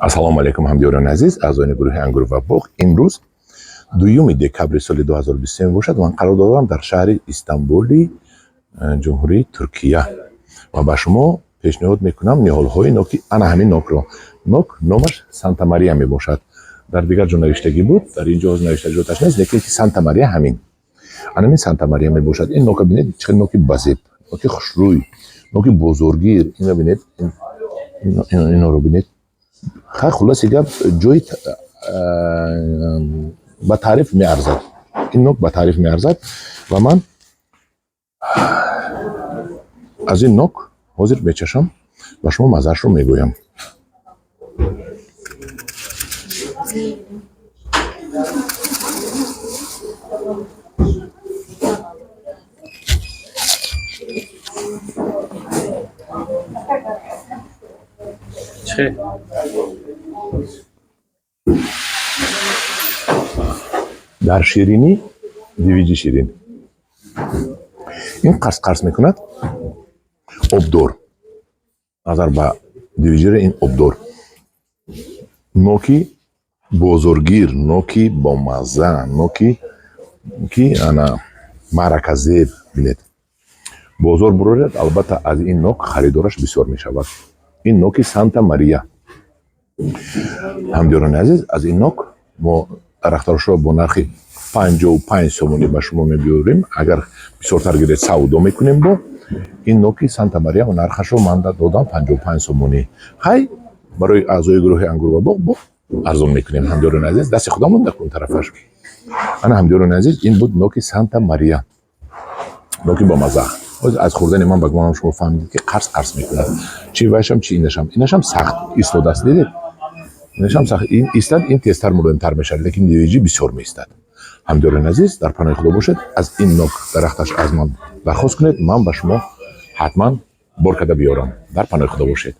Ассалому алайкум, ҳамдиёрони азиз, аъзоёни гурӯҳи «Ангур ва боғ». Имрӯз 2 декабри соли 2023 мебошад. Ман қарор дорам дар шаҳри Истанбули Ҷумҳурии Туркия ва ба шумо пешниҳод мекунам ниҳолҳои ноки, ана ҳамин нокро. Нок номаш Санта Мария мебошад. Дар дигар ҷо навиштагӣ буд, дар ин ҷо навишта ҷоташ нест, лекин ки Санта Мария ҳамин, ана ҳамин Санта Мария мебошад. Ин нока бинед, чӣ хел ноки базеб, ноки хушрӯй, ноки бозоргир. Ина бинед, иноро бинед. Хай, хулоси гап, ҷои ба таъриф меарзад, ин нок ба таъриф меарзад. Ва ман аз ин нок ҳозир мечашам, ба шумо маззаашро мегӯям. Чӣ? Дар ширинӣ дивиҷи ширин. Ин қарс қарс мекунад, обдор, назар ба дивиҷира ин обдор. Ноки бозоргир, ноки бомазза, ноки ки ана маъраказеб. Бинед, бозор буроред, албатта, аз ин нок харидораш бисёр мешавад. Ин ноки Санта Мария. Ҳамдиёрони азиз, аз ин нок мо дарахтарошро бо нархи 55 сомонӣ ба шумо мебиёрем. Агар бисёртар гиред, савдо мекунем. Бо ин ноки Санта Мария нархашро ман додам 55 сомонӣ. Хай, барои аъзои гурӯҳи «Ангур ва боғ» бо арзон мекунем. Ҳамдиёрони азиз, дасти худамон дар кун тарафаш. Ана, ҳамдиёрони азиз, ин буд ноки Санта Мария, ноки бомазза. Ҳозир аз хӯрдани ман, ба гумонам, шумо фаҳмидед, ки қарс қарс мекунад, чи вайшам, чи инашам. Инашам сахт истодааст, дидед, инашам сахт ин истад. Ин тезтар мулоимтар мешавад, лекин дивиҷи бисёр меистад. Ҳамдиёрони азиз, дар паноҳи Худо бошед. Аз ин нок дарахташ аз ман дархост кунед, ман ба шумо ҳатман бор карда биёрам. Дар паноҳи Худо бошед.